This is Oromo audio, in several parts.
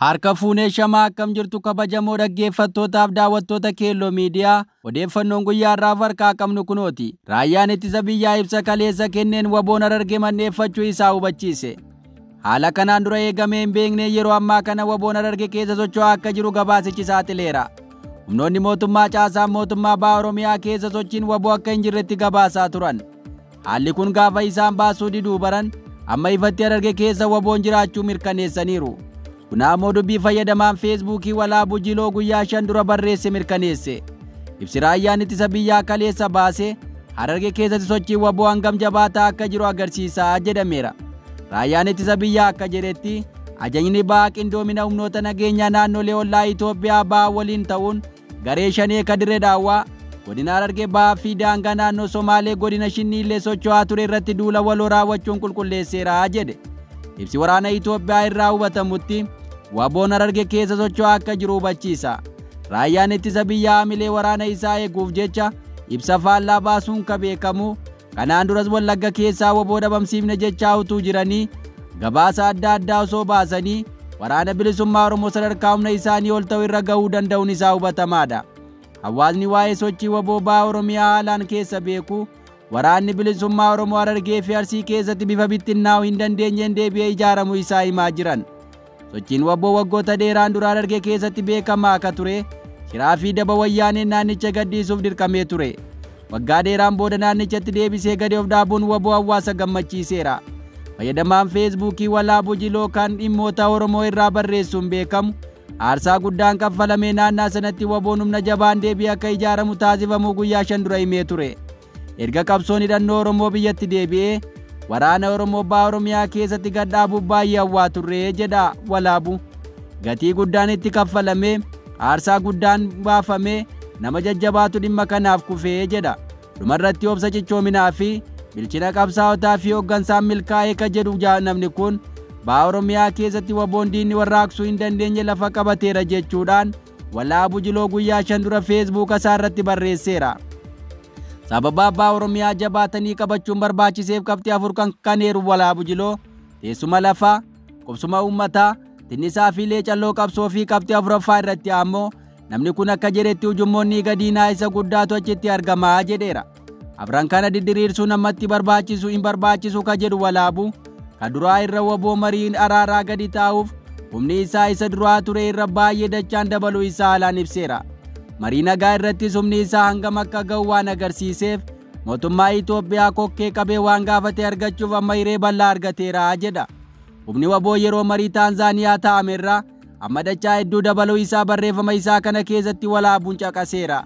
Harka fuunee shamaa akkam jirtu kabajamoo dhaggeeffattootaaf daawwattoota Keelloo Miidiyaa odeeffannoon guyyaa har'aaf harkaa qabnu kunooti. Raayyaan ittisa biyyaa ibsa kaleessa kenneen waboon Harargee manneeffachuu isaa hubachiise. Haala kanaan dura eegamee hin beekne yeroo ammaa kana waboon Harargee keessa socho'aa akka jiru gabaasichi saaxileera. Humnoonni mootummaa caasaan mootummaa baha Oromiyaa keessa sochiin waboo akka hin jirretti gabaasaa turan. Haalli kun gaafa isaan baasuu diduu baran amma ifatti Harargee keessa waboon jiraachuu mirkaneessaniiru. Kun ammoo dubbii fayyadamaan Feesbuukii Walaabuu Jiloo guyyaa 5 dura barreesse mirkaneesse. Ibsi raayyaan ittisa biyyaa kaleessa baase Harargee keessatti sochiin waboo hangam jabaataa akka jiru agarsiisaa jedhameera. Raayyaan ittisa biyyaa akka jedhetti ajajni baha qindoomina humnoota nageenyaa naannolee ollaa Itoophiyaa baha waliin ta'uun garee shanee Kadiree Daawwaa godina Harargee bahaa fi daangaa naannoo Somaalee godina Shinniillee socho'aa ture irratti duula waloo raawwachuun qulqulleesseera jedhe. Ibsi waraana Itoophiyaa irraa hubatamutti waboon Harargee keessa socho'aa akka jiru hubachiisa. Raayyaan ittisa biyyaa hamilee waraana isaa eeguuf jecha ibsa faallaa baasuun ka beekamu kanaan duras Wallagga keessaa waboo dhabamsiifne jechaa utuu jiranii gabaasa adda addaa osoo baasanii waraana bilisummaa Oromoo sadarkaa humna isaanii ol ta'u irra ga'uu danda'uun isaa hubatamaadha. Hawaasni waa'ee sochii waboo baha Oromiyaa haalaan keessa beeku waraanni bilisummaa Oromoo Harargee fi Arsii keessatti bifa bittinnaa'uu hin dandeenyeen deebi'ee ijaaramuu isaa himaa jiran. Sochiin waboo waggoota dheeraan dura Harargee keessatti beekamaa akka ture shiraa fi daba wayyaaneen naannicha gadhiisuuf dirqamee ture. Waggaa dheeraan booda naannichatti deebisee gadi of dhaabuun waboo hawaasa gammachiiseera. Fayyadamaan Feesbuukii Walaabuu Jiloo kan dhimmoota Oromoo irraa barreessuun beekamu aarsaa guddaan kaffalamee naannaa sanatti waboon humna jabaan deebi'ee akka ijaaramu taasifamuu guyyaa 5 dura himee ture. Erga qabsoon hidhannoo Oromoo biyyatti deebi'ee waraana Oromoo baha Oromiyaa keessatti gad dhaabuuf baay'ee hawwaa turre jedha Walaabu. Gatii guddaan itti kaffalamee aarsaa guddaan baafamee nama jajjabaatu dhimma kanaaf kufee jedha. Dhumarratti obsa cichoominaa fi bilchina qabsaa'otaa fi hooggansaan milkaa'ee ka jedhu namni kun baha Oromiyaa keessatti waboon diinni warraaqsuu hin dandeenye lafa qabateera jechuudhaan Walaabuu Jiloo guyyaa 5 dura Feesbuuka isaa irratti barreesseera. Sababa baha Oromiyaa jabaatanii qabachuun barbaachiseef qabxii 4 kan kaneeru Walaabuu Jiloo teessuma lafaa, qubsuma uummataa, tinnisaa fi leecalloo qabsoo fi qabxii 4ffaa irratti ammoo namni kun akka jedhetti ujummoonni gadiinaa isa guddaatu achitti argamaa jedheera. Afran kana didiriirsuun ammatti barbaachisu hin barbaachisu ka jedhu Walaabuu ka duraa irra waboo mariin araaraa gadi taa'uuf humni isaa isa duraa ture irra baay'ee dachaan dabaluu isaa haalaan ibseera. Marii nagaa irrattis humni isaa hangam akka ga'u waan agarsiiseef mootummaa Itoophiyaa kokkee qabee waan gaafate argachuuf amma hiree bal'aa argateera jedha. Humni waboo yeroo marii Taanzaaniyaa taa'amerra amma dachaa hedduu dabaluu isaa barreeffama isaa kana keessatti Walaabuun caqaseera.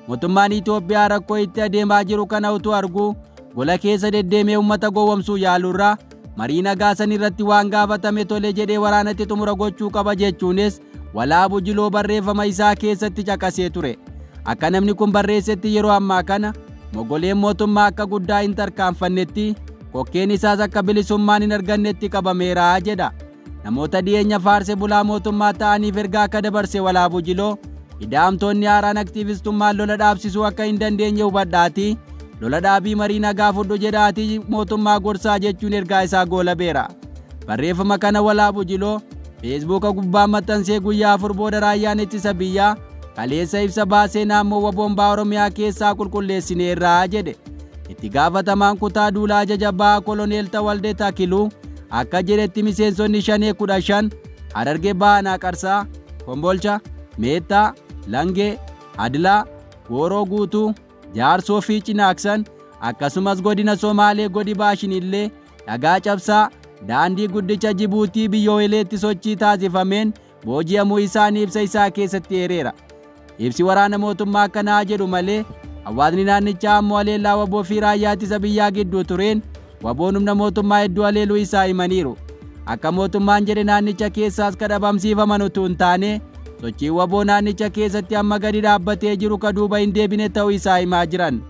Mootummaan Itoophiyaa rakkoo itti adeemaa jiru kana utuu argu gola keessa deddeemee uummata gowwomsuu yaaluurra marii nagaa san irratti waan gaafatame tole jedhee waraanatti xumura gochuu qaba jechuunis Walaabuu Jiloo barreeffama isaa keessatti caqasee ture. Akka namni kun barreessetti yeroo ammaa kana mogoleen mootummaa akka guddaa hin tarkaanfannetti kokkeen isaas akka bilisummaan hin argannetti qabameera jedha. Namoota dhiyeenya faarse bulaa mootummaa ta'aniif ergaa akka dabarse Walaabuu Jiloo ida'amtoonni haaraan aktiivistummaan lola dhaabsisuu akka hin dandeenye hubadhaati lola dhaabii marii nagaa fudhu jedhaatii mootummaa gorsaa jechuun ergaa isaa goolabeera. Barreeffama kana Walaabuu Jiloo Feesbuuka gubbaa maxxansee guyyaa 4 booda raayyaan ittisa biyyaa kaleessa ibsa baasee naannoo waboon baha Oromiyaa keessaa qulqulleessineerraa jedhe. Itti gaafatamaan kutaa duulaa ajaja bahaa Koloneel Tawaldee Takiluu akka jedhetti miseensonni shanee 15 Harargee bahaa Naaqarsaa, Kombolcha, Meettaa, Langee, Adilaa, Gooroo Guutuu, Jaarsoo fi Cinaaksan akkasumas godina Somaalee godi Baashinillee dhagaa cabsaa daandii guddicha Jibuutii biyyooleetti sochii taasifameen booji'amuu isaanii ibsa isaa keessatti eereera. Ibsi waraana mootummaa akkanaa jedhu malee hawaasni naannichaa ammoo haleellaa waboo fi raayyaa ittisa biyyaa gidduu tureen waboon humna mootummaa hedduu haleeluu isaa himaniiru. Akka mootummaan jedhe naannicha keessaas ka dhabamsiifaman utuu hin taane sochii waboo naannicha keessatti amma gadi dhaabbatee jiru ka duuba hin deebine ta'uu isaa himaa jiran.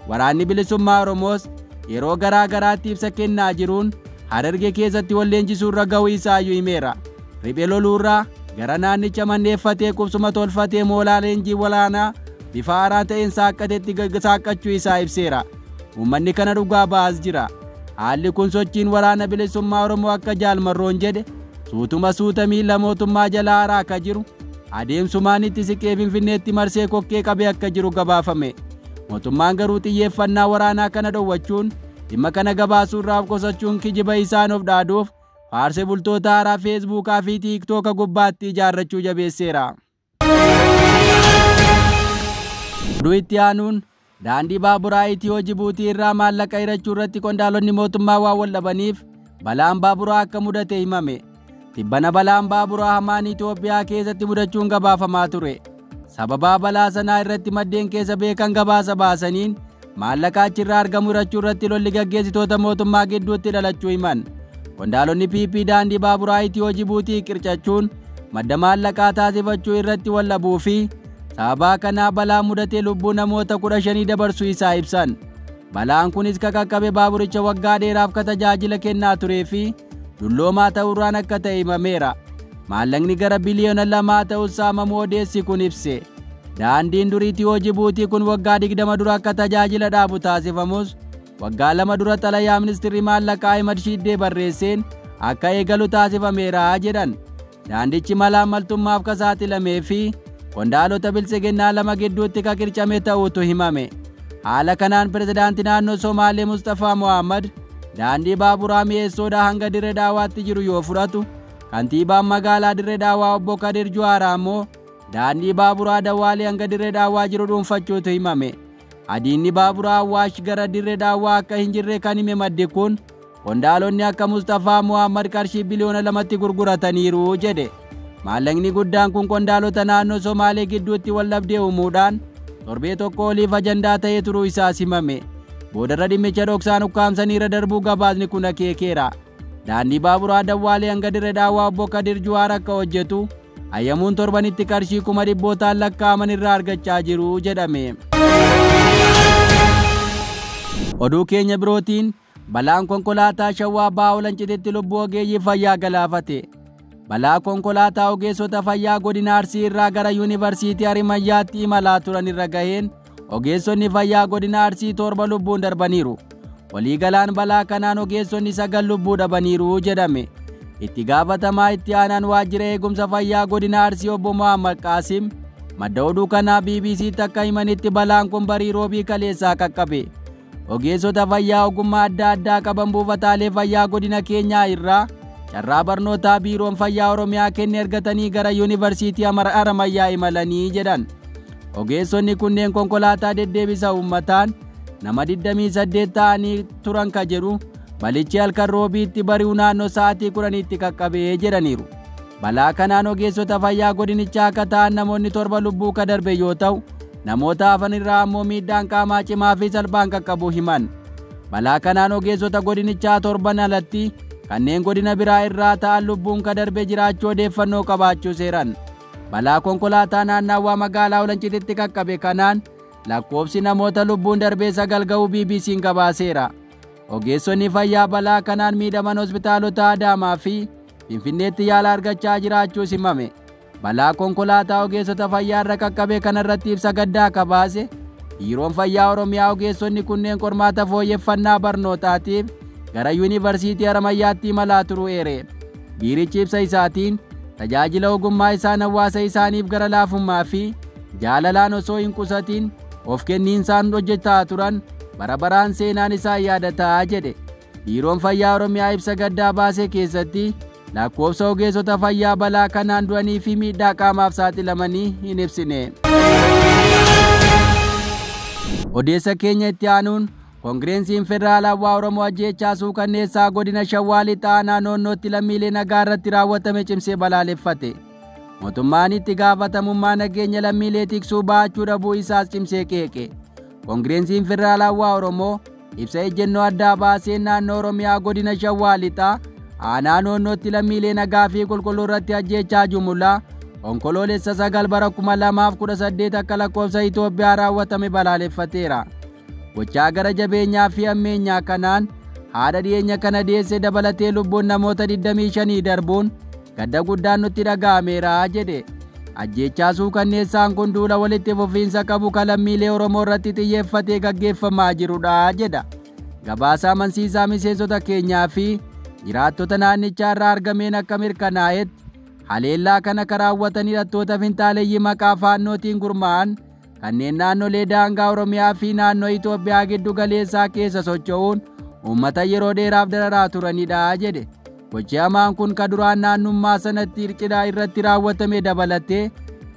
Waraanni bilisummaa Oromoos yeroo garaa garaatti ibsa kennaa jiruun Harargee keessatti wal leenjisuu irra ga'uu isaayyuu himeera. Riphee loluurraa gara naannicha manneeffatee qubsuma tolfatee moolaa leenjii walaanaa bifa haaraa ta'een saaqqatetti saaqqachuu isaa ibseera. Uummanni kana dhugaa ba'aas jira. Haalli kun sochiin waraana bilisummaa Oromoo akka Jaalmarroon jedhe suutuma suuta miila mootummaa jalaa haaraa akka jiru adeemsumaan itti siqee Finfinneetti marsee kokkee qabee akka jiru gabaafame. Mootummaan garuu xiyyeeffannaa waraanaa kana dhowwachuun dhimma kana gabaasuurraa of qusachuun kijiba isaan of dhaaduuf faarsee bultoota haaraa Feesbuukaa fi Tiiktooka gubbaatti ijaarrachuu jabeesseera. Oduu itti aanuun daandii baaburaa Itiyoo Jibuutii irraa maallaqa hirachuu irratti qondaalonni mootummaa waan wal dhabaniif balaan baaburaa akka mudate himame. Tibbana balaan baaburaa hamaan Itoophiyaa keessatti mudachuun gabaafamaa ture. Sababaa balaa sanaa irratti maddeen keessa beekan gabaasa baasaniin maallaqa achirraa argamu hirachuu irratti lolli gaggeessitoota mootummaa gidduutti dhalachuu himan. Qondaalonni PP daandii baaburaa Itiyoo Jibuutii qircachuun madda maallaqaa taasifachuu irratti wal dhabuu fi sababaa kanaa balaa mudatee lubbuu namoota 15 dabarsuu isaa ibsan. Balaan kunis qaqqabe baaburicha waggaa dheeraaf ka tajaajila kennaa turee fi dulloomaa ta'uurraan akka ta'e himameera. Maallaqni gara biliyoona 2 ta'us saamamuu odeessi kun ibse. Daandiin durii Itiyoo Jibuutii kun waggaa 20 dura akka tajaajila dhaabu taasifamus waggaa 2 dura xalayaa ministeerri maallaqaa Ahimad Shiiddee barreesseen akka eegalu taasifameera jedhan. Daandichi malaa maltummaaf ka saaxilamee fi qondaalota biltsiginnaa 2 gidduutti ka qircame ta'uutu himame. Haala kanaan pirezidaantii naannoo Somaalee Mustafaa Mohaammed daandii baaburaa mi'eessoodhaa hanga Dirree Daawaatti jiru yoo fudhatu, kantiibaan magaalaa Dirree Daawaa obbo Kadir Juwaaraa immoo daandii baaburaa Dawaalee hanga Dirree Daawaa jiru dhuunfachuutu himame. Adiinni baaburaa Awwaash gara Dirree Daawaa akka hin jirre kan hime maddi kun qondaalonni akka Mustafaa Mohaammed qarshii biliyoona 2tti gurgurataniiru jedhe. Maallaqni guddaan kun qondaalota naannoo Somaalee gidduutti wal dhabdee uumuudhaan torbee tokko oliif ajandaa ta'ee turuu isaas himame. Boodarra dhimmicha dhoksaan ukkaamsaniirra darbuu gabaasni kun akeekeera. Daandii baaburaa Dawaalee hanga Dirree Daawaa obbo Kadir Juwaar akka hojjetu ayyamuun torbanitti qarshii 100,000 lakkaa'aman irraa argachaa jiru jedhame. Oduu keenya birootiin balaan konkolaataa Shawaa Bahaa Olancititti lubbuu ogeeyyii fayyaa galaafate. Balaa konkolaataa ogeessota fayyaa godina Arsii irraa gara Yuunivarsiitii Harimayyaatti imalaa turan irra gaheen ogeessonni fayyaa godina Arsii 7 lubbuun darbaniiru. Waliigalaan balaa kanaan ogeessonni 9 lubbuu dhabaniiru jedhame. Itti gaafatamaa itti aanaan waajjira eegumsa fayyaa godina Arsii obbo Muhammad Qaasim madda oduu kanaa BBCtti akka himanitti balaan kun barii roobii kaleessaa qaqqabe. Ogeessota fayyaa ogummaa adda addaa qaban buufataalee fayyaa godina keenyaa irraa carraa barnootaa biiroon fayyaa Oromiyaa kenne ergatanii gara Yuunivarsiitii Haramayyaa imalanii jedhan. Ogeessonni kunneen konkolaataa deddeebisa uummataan nama 28 ta'anii turan ka jedhu balichi halkan roobiitti bari'u naannoo sa'aatii 10tti qaqqabee jedhaniiru. Balaa kanaan ogeessota fayyaa godinichaa akka ta'an namoonni 7 lubbuu ka darbe yoo ta'u, namoota hafan irraa ammoo miidhaan qaamaa cimaa fi salphaan qaqqabu himan. Balaa kanaan ogeessota godinichaa 7 alatti kanneen godina biraa irraa ta'an lubbuun ka darbe jiraachuu odeeffannoo qabaachuu seeran. Balaa konkolaataa naannawaa magaalaa Olancititti qaqqabe kanaan lakkoofsi namoota lubbuun darbee 9 ga'uu BBC'n gabaaseera. Ogeessonni fayyaa balaa kanaan miidhaman hospitaalota Adaamaa fi Finfinneetti yaala argachaa jiraachuus himame. Balaa konkolaataa ogeessota fayyaa irra qaqqabe kanarratti ibsa gaddaa akka baase Biiroon Fayyaa Oromiyaa ogeessonni kunneen qormaata fooyyeffannaa barnootaatiif gara Yuunivarsiitii Haramayyaatti imalaa turuu eere. Biirichi ibsa isaatiin tajaajila ogummaa isaan hawaasa isaaniif gara laafummaa fi jaalalaan osoo hin qusatin of kenniinsaan hojjetaa turan bara baraan seenaan isaa yaadataa jedhe. Biiroon Fayyaa Oromiyaa ibsa gaddaa baase keessatti lakkoofsa ogeessota fayyaa balaa kanaan du'anii fi miidhaa qaamaaf saaxilamanii hin ibsine. Odeessa keenya itti aanuun Koongireensiin Federaalawaa Oromoo ajjeechaa suukanneessaa godina Shawaa Lixaa aanaa Noonnootti lammiilee nagaa irratti raawwatame cimsee balaaleffate. Mootummaan itti gaafatamummaa nageenya lammiilee tiksuu baachuu dhabuu isaas cimsee qeeqe. Koongireensiin Federaalawaa Oromoo ibsa ejjennoo addaa baaseen naannoo Oromiyaa godina Shawaa Lixaa aanaa Noonnootti lammiilee nagaa fi qulqulluu irratti ajjeechaa jumulaa onkoloolessa 9 bara 2018 akka lakkoofsa Itoophiyaa raawwatame balaaleffateera. Gochaa gara jabeenyaa fi ammeenyaa kanaan haadha dhiyeenya kana deesse dabalatee lubbuun namoota 25 darbuun gadda guddaan nutti dhaga'ameera jedhe. Ajjeechaa suukanneessaan kun duula walitti fufiinsa qabu kan lammiilee Oromoo irratti xiyyeeffatee gaggeeffamaa jirudha jedha. Gabaasa amansiisaa miseensota keenyaa fi Jiraattota naannichaa irraa argameen akka mirkanaa'etti haleellaa kana kan raawwatan hidhattoota finxaaleeyyii maqaa faannootiin gurmaa'an kanneen naannolee daangaa Oromiyaa fi naannoo Itoophiyaa giddu galeessaa keessa socho'uun uummata yeroo dheeraaf dararaa turanidha jedhe. Gochi hamaan kun ka duraan naannummaa sanatti cidhaa irratti raawwatame dabalatee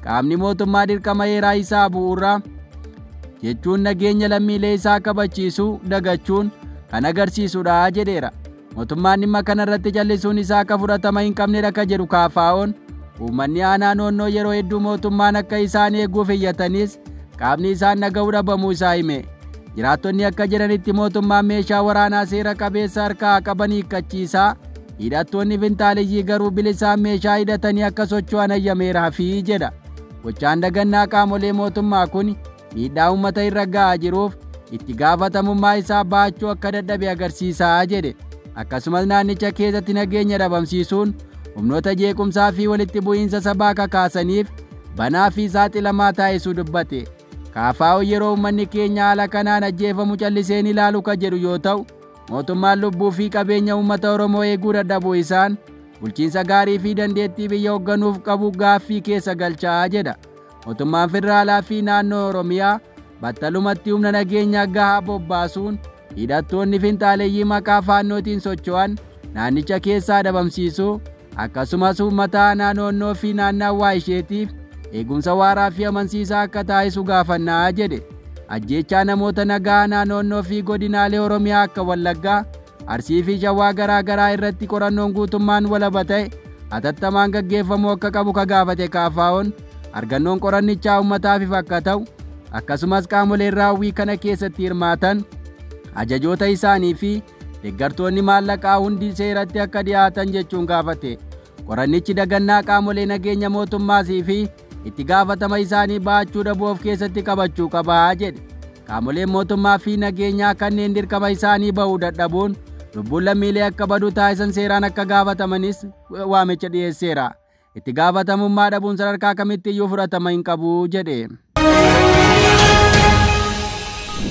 qaamni mootummaa dirqama heeraa isaa bu'uura jechuun nageenya lammiilee isaa kabachiisuu dagachuun kan agarsiisudha jedheera. Mootummaan dhimma kanarratti callisuun isaa akka fudhatama hin qabnedha ka jedhu KFO'n uummanni aanaa noonnoo yeroo hedduu mootummaan akka isaan eeguuf iyyatanis qaamni isaan dhaga'uu dhabamuu isaa hime. Jiraattonni akka jedhanitti mootummaan meeshaa waraanaa seera qabeessa harkaa qaban hiikkachiisaa hidhattoonni finxaaleeyyii garuu bilisaan meeshaa hidhatanii akka socho'an ayyameeraafii jedha. Gochaan dagannaa qaamolee mootummaa kun miidhaa uummata irra ga'aa jiruuf itti gaafatamummaa isaa baachuu akka dadhabe agarsiisaa jedhe. Akkasumas naannicha keessatti nageenya dhabamsiisuun humnoota jeequmsaa fi walitti bu'iinsa sabaa kakaasaniif banaa fi saaxilamaa taasisuu dubbate. KFO yeroo uummanni keenya haala kanaan ajjeefamu calliseen ilaalu ka jedhu yoo ta'u, mootummaan lubbuu fi qabeenya uummata Oromoo eeguu dadhabuu isaan bulchiinsa gaarii fi dandeettii biyya hoogganuuf qabu gaaffii keessa galchaa jedha. Mootummaan federaalaa fi naannoo Oromiyaa battalumatti humna nageenyaa gahaa bobbaasuun hidhattoonni finxaaleeyyii maqaa faannootiin socho'an naannicha keessaa dhabamsiisuu akkasumas uummata aanaa noonnoo fi naannawaa isheetiif eegumsa waaraa fi amansiisaa akka taasisu gaafannaa jedhe. Ajjeechaa namoota nagaa naannoo fi godinaalee Oromiyaa akka Wallaggaa, Arsii fi Shawaa garaa garaa irratti qorannoon guutummaan walaba ta'e hatattamaan gaggeeffamuu akka qabu ka gaafate KFO'n argannoon qorannichaa uummataaf ifa akka ta'u akkasumas qaamoleen raawwii kana keessatti hirmaatan ajajoota isaanii fi deeggartoonni maallaqaa hundi seeratti akka dhiyaatan jechuun gaafate. Qorannichi dagannaa qaamolee nageenya mootummaasii fi itti gaafatama isaanii baachuu dhabuu of keessatti qabachuu qabaa jedhe. Qaamoleen mootummaa fi nageenyaa kanneen dirqama isaanii bahuu dadhabuun lubbuun lammiilee akka badu taasisan seeraan akka gaafatamanis waamicha dhiyeesseera. Itti gaafatamummaa dhabuun sadarkaa kamitti iyyuu fudhatama hin qabu jedhe.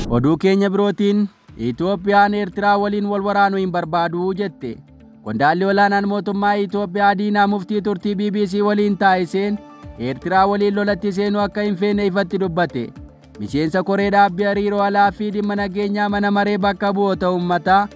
Oduu keenya birootiin Itoophiyaan Eertiraa waliin wal waraanuu hin barbaadu jette. Qondaalli olaanaan mootummaa Itoophiyaa Diinaa Muftii turtii BBC waliin taasiseen Eertiraa waliin lolatti seenuu akka hin feene ifatti dubbate. Miseensa koree dhaabbii hariiroo alaa fi dhimma nageenyaa mana maree bakka bu'oota uummataa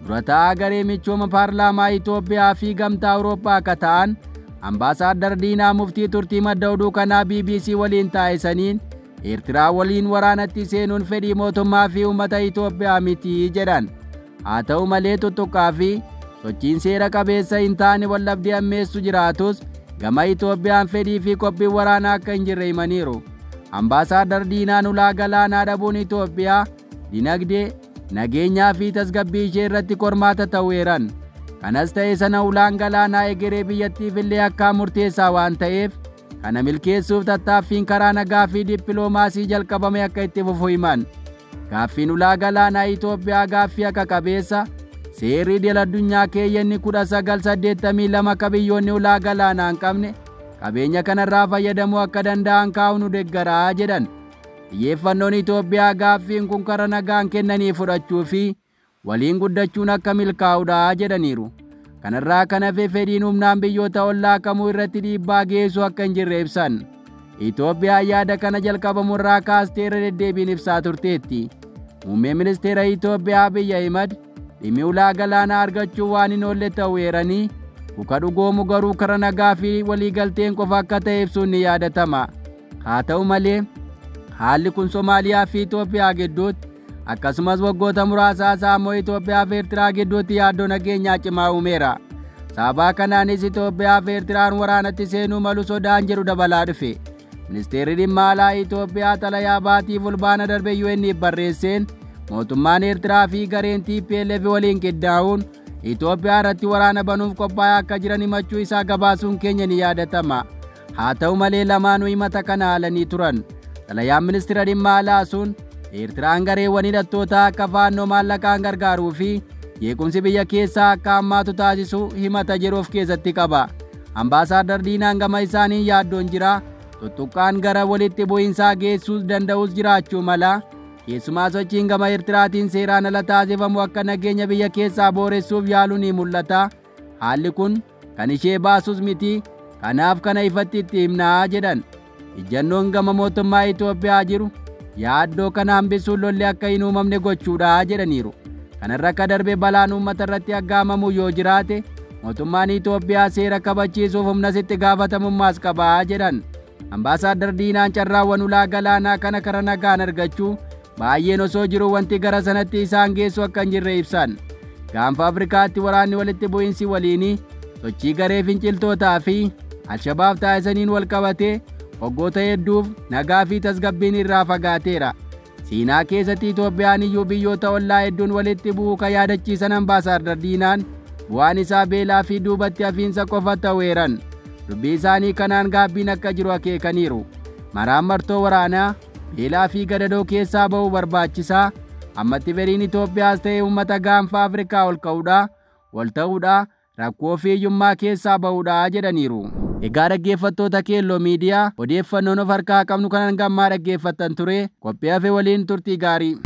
dura taa'aa garee michooma paarlaamaa Itoophiyaa fi gamtaa Awurooppaa akka ta'an Ambaasaaddar Diinaa Muftii turtii madda oduu kanaa BBC waliin taasisaniin Eertiraa waliin waraanatti seenuun fedhii mootummaa fi uummata Itoophiyaa miti jedhan. Haa ta'u malee tuttuqqaa fi sochiin seera qabeessa hin taane wallabdee ammeessu jiraatus gama Itoophiyaan fedhii fi qophiin waraanaa akka hin jirre himaniiru. Ambaasaaddar Diinaan ulaa galaanaa dhabuun Itoophiyaa dinagdee, nageenyaa fi tasgabbii ishee irratti qormaata ta'uu eeran. Kanas ta'e sana ulaan galaanaa egeree biyyattiif illee akkaan murteessaa waan ta'eef kana milkeessuuf tattaaffiin karaa nagaa fi dippiloomaasii jalqabame akka itti fufu himan. Gaaffiin ulaa galaanaa Itoophiyaa gaaffii akka qabeessa seerri idil addunyaa keeyyanni 1982 akka biyyoonni ulaa galaanaa hin qabne qabeenya kanarraa fayyadamuu akka danda'an kaa'u nu deeggaraa jedhan. Xiyyeeffannoon Itoophiyaa gaaffiin kun karaa nagaan kennanii fudhachuu fi waliin guddachuun akka milkaa'udha jedhaniiru. Kanarraa kan hafe fedhiin humnaan biyyoota ollaa kamuu irratti dhiibbaa geessu akka hin jirre ibsan. Itoophiyaan yaada kana jalqabamurraa kaastee irra deddeebiin ibsaa turteetti. Muummeen ministeera Itoophiyaa Abiy Ahimad dhimmi ulaa galaanaa argachuu waan hin oolle ta'uu eeranii kuka dhugoomu garuu karaa nagaa fi waliigalteen qofa akka ta'e ibsuun ni yaadatama. Haa ta'u malee haalli kun Somaaliyaa fi Itoophiyaa gidduutti akkasumas waggoota muraasaa immoo Itoophiyaa fi Eertiraa gidduutti yaaddoo nageenyaa cimaa uumeera. Sababa kanaanis Itoophiyaa fi Eertiraan waraanatti seenuu malu sodaan jedhu dabalaa dhufe. Ministeerri dhimma alaa Itoophiyaa xalayaa baatii fulbaana darbe UN'if barreesseen mootummaan Eertiraa fi gareen TPLF waliin qindaa'uun Itoophiyaa irratti waraana banuuf qophaa'aa akka jiran himachuu isaa gabaasuun keenya ni yaadatama. Haa ta'u malee lamaanuu himata kana haalanii turan. Xalayaan ministeera dhimma alaa sun Eertiraan gareewwan hidhattootaa akka faannoo maallaqaan gargaaruu fi jeequmsi biyya keessaa akka hammaatu taasisu himata jedhu of keessatti qaba. Ambaasaaddar Diinaan gama isaanii yaaddoon jira. Tuttuqqaan gara walitti bu'iinsaa geessuu danda'us jiraachuu mala. Keessumaa sochiin gama Eertiraatiin seeraan ala taasifamu akka nageenya biyya keessaa booressuuf yaalu ni mul'ata. Haalli kun kan ishee baasus miti. Kanaaf kana ifatti itti himnaa jedhan. Ijjannoon gama mootummaa Itoophiyaa jiru yaaddoo kana hambisuun lolli akka hin uumamne gochuudha jedhaniiru. Kanarra akka darbe balaan uummata irratti aggaamamu yoo jiraate mootummaan Itoophiyaa seera kabachiisuuf humnas itti gaafatamummaas qabaa jedhan. Ambaasaaddar Diinaan carraawwan ulaa galaanaa kana karaa nagaan argachuu baay'een osoo jiru wanti gara sanatti isaan geessu akka hin jirre ibsan. Gaanfa Afrikaatti waraanni walitti bu'iinsi waliinii sochii garee finciltootaa fi Alshabaab taasisaniin wal qabatee waggoota hedduuf nagaa fi tasgabbiin irraa fagaateera. Siinaa keessatti Itoophiyaan iyyuu biyyoota ollaa hedduun walitti bu'uu kan yaadachiisan Ambaasaaddar Diinaan bu'aan isaa beelaa fi duubatti hafiinsa qofa ta'eeran. Dubbii isaanii kanaan gaabbiin akka jiru akeekaniiru. Maraan martoo waraanaa beelaa fi gadadoo keessaa ba'uu barbaachisaa. Ammatti fedhiin Itoophiyaas ta'e uummata gaanfa Afrikaa ol ka'uudha, wal ta'uudha, rakkoo fi hiyyummaa keessaa ba'uudha jedhaniiru. Egaa dhaggeeffattoota Keelloo Miidiyaa, odeeffannoon of harkaa qabnu kanan gammaa dhaggeeffattan ture. Qophii hafe waliin turtii gaarii.